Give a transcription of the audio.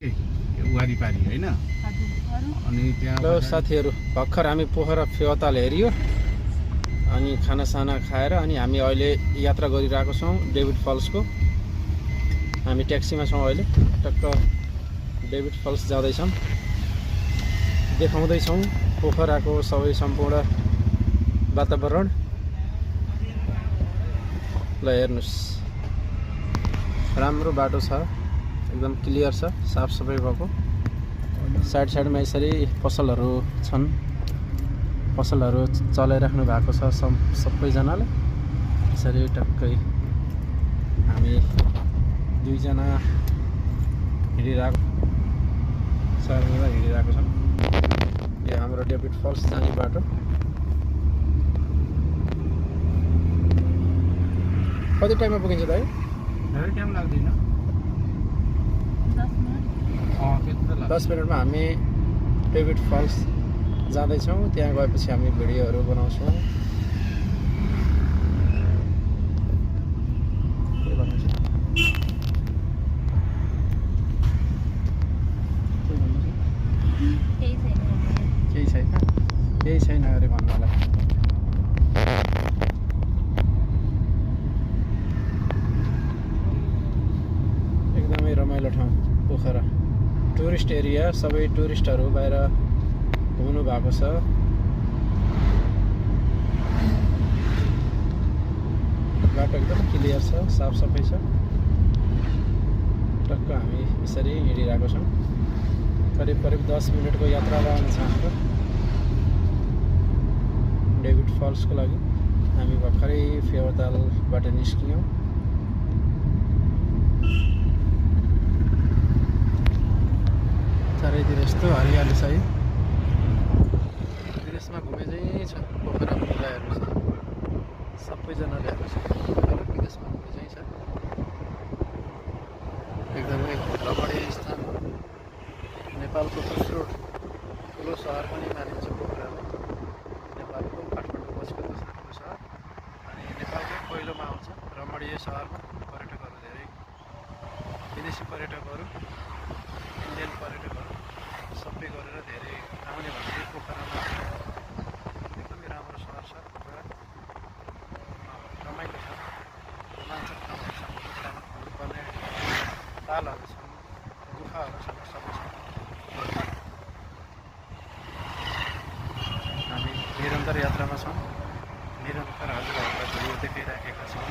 वारिपारि हैन अनि त्यहाँ ल साथीहरू भर्खर हामी पोखरा फेवाताल हेरियो अनि खानासाना खाएर अनि हामी अहिले यात्रा गरिरहेको छौँ डेभिड फल्सको। हामी ट्याक्सीमा छौँ अहिले, टक्क डेभिड फल्स जाँदैछौँ। देखाउँदैछौँ पोखराको सबै सम्पूर्ण वातावरण। ल हेर्नुहोस्, राम्रो बाटो छ, एकदम क्लियर छ, साफ सफाइ भएको। साइड साइडमा यसरी पसलहरू छन्, पसलहरू चलाइराख्नु भएको छ सबैजनाले। यसरी टक्कै हामी दुईजना हिँडिरहेको छौँ। यो हाम्रो डेभिड फल्स जाने बाटो। कति टाइममा पुगिन्छ दाइ? धेरै टाइम लाग्दैन, 10 मिनटमा हामी डेभिड फल्स जाँदैछौँ। त्यहाँ गएपछि हामी भिडियोहरू बनाउँछौँ। केही छैन अरे भन्नलाई। एकदमै रमाइलो ठाउँ पोखरा, टुरिस्ट एरिया। सबै टुरिस्टहरू बाहिर घुम्नु भएको छ। बाटो एकदम क्लियर छ, साफ सफाइ छ। टक्क हामी यसरी हिँडिरहेको छौँ। करिब 10 मिनटको यात्रा रहन्छ हाम्रो डेभिड फल्सको लागि। हामी भर्खरै फेवातालबाट निस्कियौँ। चारैतिर यस्तो हरियाली छ है, विदेशमा घुमे चाहिँ छ पोखरा मेला हेर्नु छ सबैजनाले हेर्नु छ। विदेशमा घुमे चाहिँ छ, एकदमै रमणीय स्थान। नेपालको दोस्रो ठुलो सहर पनि मानिन्छ पोखरालाई। नेपालको काठमाडौँ पछिको दोस्रो ठुलो सहर अनि नेपालकै पहिलोमा आउँछ। रमणीय सहरमा पर्यटकहरू धेरै, विदेशी पर्यटकहरू, इन्डियन पर्यटकहरू सबै गरेर धेरै आउने भनेको पोखरामा। एकदमै राम्रो सहर छ पोखरा, रमाइलो छ, रोमाञ्चक ठाउँहरू छ। पोखरामा घुम्नुपर्ने तालहरू छन्, गुफाहरू छन्, सबै छन्। हामी निरन्तर यात्रामा छौँ, निरन्तर हजुरहरूलाई भिडियो देखाइराखेका छौँ।